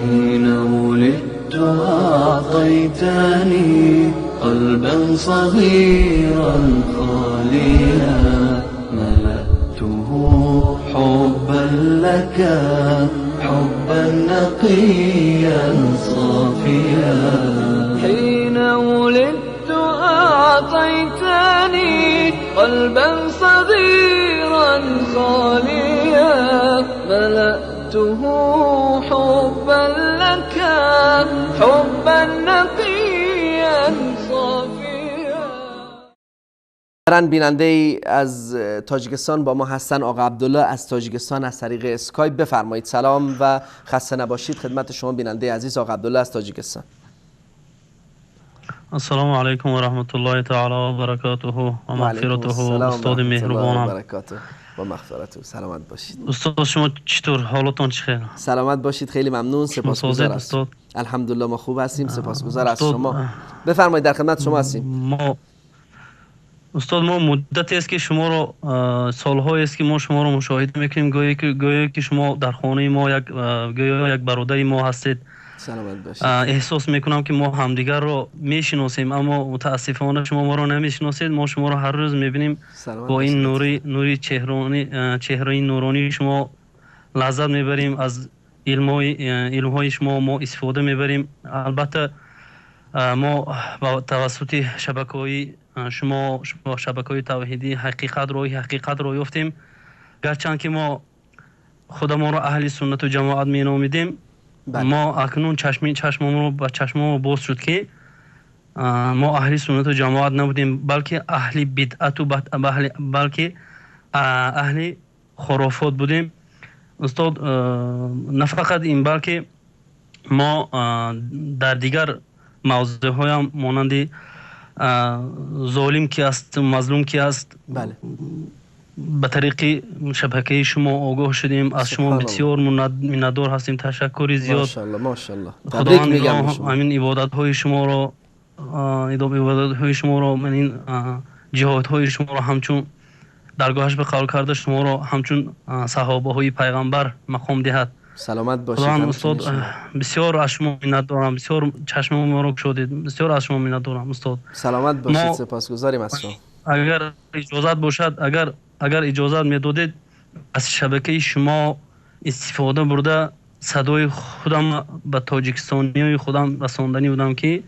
حين ولدت أعطيتني قلبا صغيرا خاليا ملأته حبا لك حبا نقيا صافيا. حين ولدت أعطيتني قلبا صغيرا خاليا ملأته حبا لك حبا نقيا صافيا. بیننده از تاجیکستان با ما هستن، آقا عبدالله از تاجیکستان از طریق اسکایپ. بفرمایید. سلام و خسته نباشید خدمت شما بیننده عزیز، آقا عبدالله از تاجیکستان. السلام علیکم و رحمت الله تعالی و برکاته و مغفرته. استاد مهربانم. برکاته و مغفرته. سلامت باشید. استاد، شما چطور؟ حالتون چخیر؟ سلامت باشید، خیلی ممنون، سپاسگزار. استاد، الحمدلله ما خوب هستیم، سپاسگزار از شما. بفرمایید، در خدمت شما هستیم. ما استاد، ما مدتی است که شما رو، سالهای است که ما شما رو مشاهده میکنیم، گویی که شما در خانه ما یک گویا یک برادر ما هستید. سلامت باشید. احساس میکنم که ما همدیگر رو میشناسیم، اما متاسفانه شما ما رو نمیشناسید. ما شما رو هر روز میبینیم، با این نوری چهره نورانی شما لذت میبریم، از علمهای شما ما استفاده میبریم. البته ما با توسط شبکه‌های شما، شبکه‌های توحیدی، حقیقت رو حقیقت رو یافتیم. گرچند که ما خودمان رو اهل سنت و جماعت مینامیدیم، ما اکنون چشممون رو به چشممون باز شد که ما اهل سنت و جماعت نبودیم، بلکه اهل بدعت و بلکه اهل خرافات بودیم. استاد، نه فقط این، بلکه ما در دیگر موضوع هم مانند ظالم کی است، مظلوم کی است، به طریق شبکه شما آگاه شدیم. از شما بسیار منتدار هستیم. تشکر زیاد. ماشاءالله، ماشاءالله. خداوند همین عبادت های شما رو، عبادت های شما رو، من این جهاد های شما رو همچون درگاهش به قبول کرده، شما رو همچون صحابه های پیغمبر مقام دهد. سلامت باشید. خداوند، استاد، بسیار از شما منت دارم. بسیار چشم ما رو گشودید. بسیار از شما منت دارم استاد. سلامت باشید، سپاسگزاریم از شما. اگر اجازت باشد، اگر اجازت میدادید، از شبکه شما استفاده برده صدای خودم به تاجیکستانی خودم رساندنی بودم که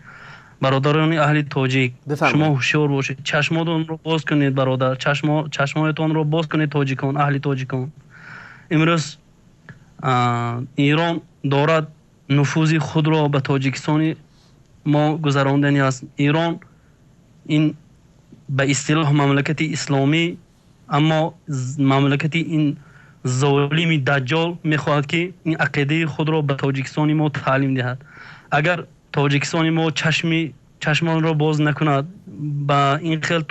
برادران اهل تاجیک، شما هوشیار باشید، چشماتون رو باز کنید. برادر، چشمایتان رو باز کنید. تاجیکان، اهل تاجیکان، امروز ایران دارد نفوذ خود را به تاجیکستان ما گذراندنی است. ایران این به اصطلاح مملکت اسلامی، اما مملکت این ظالم دجال میخواهد که این عقیده خود را به تاجیکستان ما تعلیم دهد. اگر تاجیکستان ما چشمان را باز نکند، به این خیل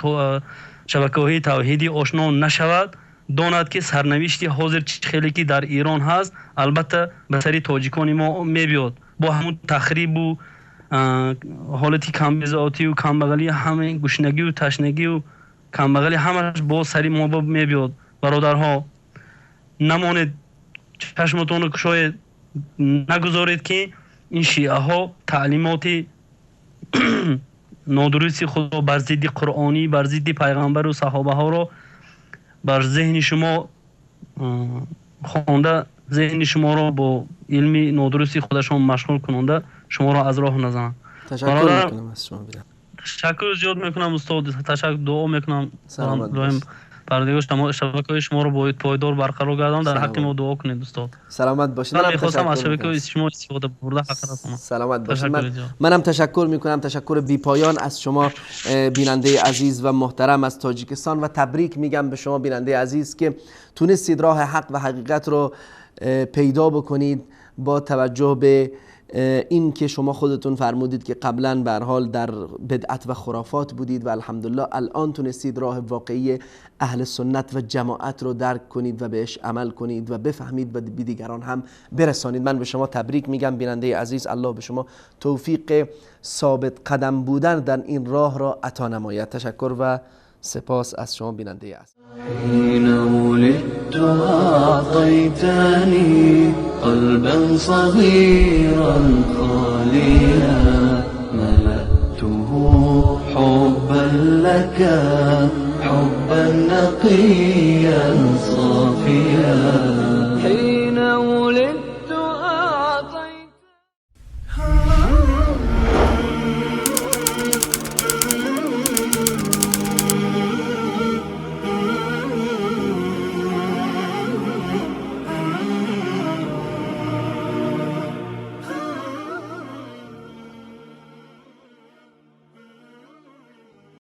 شبکه های توحیدی آشنا نشود، داند که سرنوشتی حاضر خیلی که در ایران هست، البته به سری تاجیکان ما میبیاد، با همون تخریب و حالتی کمبزاتی و کمبغلی، همه گشنگی و تشنگی و کمبغلی، همش با سری ما میبیاد. برادرها، نمانید، چشمتون رو گشایید. نگذارید که این شیعه ها تعلیمات نادرست خود را بر ضد قرآنی، بر ضد پیغمبر و صحابه ها را بر ذهن شما خوانده، ذهن شما را با علم نادرستی خودشان مشغول کننده، شما را از راه نزنند. تشکر میکنم از شما. تشکر زیاد میکنم استاد. تشکر، دعا میکنم. سلامت باشید. پروردگار شما شبکه شما رو باید پایدار برقرار گردان. در حق ما دعا کنید استاد. سلامت باشید. منم میخواستم از شبکه شما استفاده برده حق رسانم. سلامت باشید. منم تشکر میکنم، تشکر بی پایان از شما بیننده عزیز و محترم از تاجیکستان و تبریک میگم به شما بیننده عزیز که تونستید راه حق و حقیقت رو پیدا بکنید. با توجه به این که شما خودتون فرمودید که قبلا به حال در بدعت و خرافات بودید و الحمدلله الان تونستید راه واقعی اهل سنت و جماعت رو درک کنید و بهش عمل کنید و بفهمید و به دیگران هم برسانید. من به شما تبریک میگم بیننده عزیز. الله به شما توفیق ثابت قدم بودن در این راه را عطا نماید. تشکر و سپاس از شما بیننده عزیز. حين ولدت أعطيتني قلبا صغيرا خاليا ملأته حبا لك حبا نقيا صافيا.